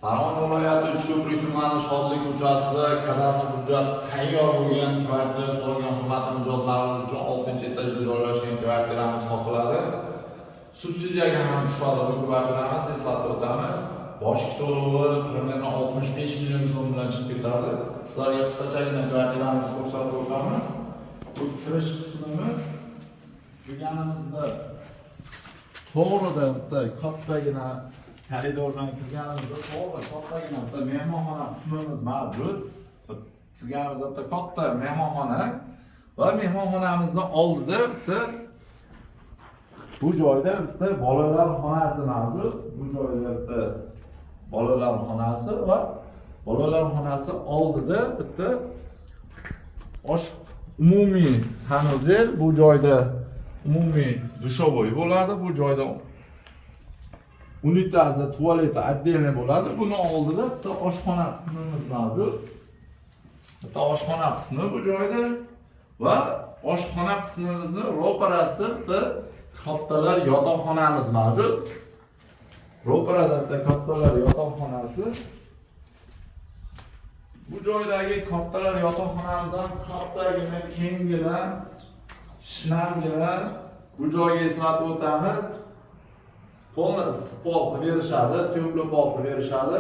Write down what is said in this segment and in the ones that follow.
Farg'ona viloyati Uchko'prik tumani, Shodlik ko'chasi, kadastr hujjati tayyor bo'lgan kvartira so'ragan hurmatli mijozlarimiz uchun 6-etajda joylashgan kvartiramiz sotiladi. Subsidiyaga ham tushadi bu kvartiramiz, eslatib o'tamiz. Boshqa to'lovi примерно 65 million so'm bilan chiqib ketadi. Sizlarga qisqachagina kvartiramizni ko'rsatib o'tamiz. Bu kirish qismimiz. Kirganimizda to'g'rida bitta kattagina koridordan kirganimizda to'g'ri kattagina bitta mehmonxona qismimiz mavjud. Kirganimizda bitta katta mehmonxona va mehmonxonamizni oldida bitta, bu joyda bitta bolalar xonasi mavjud. Bu joyda bitta bolalar xonasi va bolalar xonasi oldida bitta osh umumiy санузел, bu joyda umumiy душевой bo'ladi, bu joyda unitazi, tualeti отдельно bo'ladi. Buni oldida bitta oshxona qismimiz mavjud. Bitta oshxona qismi bu joyda va oshxona qismimizni ro'parasida bitta kattalar yotoqxonamiz mavjud. Ro'parada bitta kattalar yotoqxonasi. Bu joydagi kattalar yotoqxonamiz ham kattagina, kenggina, shinamgina. Bu joyga, eslatib o'tamiz, полный issiq pol qilib berishadi, теплый pol qilib berishadi.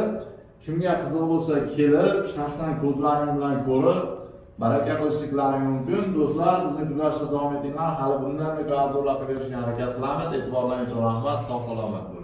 Kimga qiziq bo'lsa, kelib shaxsan ko'zlaring bilan ko'rib, baraka qilishliklari mumkin. Do'stlar, bizni kuzatishda davom etinglar, hali bundan ko'p обзор lar qilib berishga harakat qilamiz. E'tiborlaring uchun rahmat, sog' salomat bo'ling.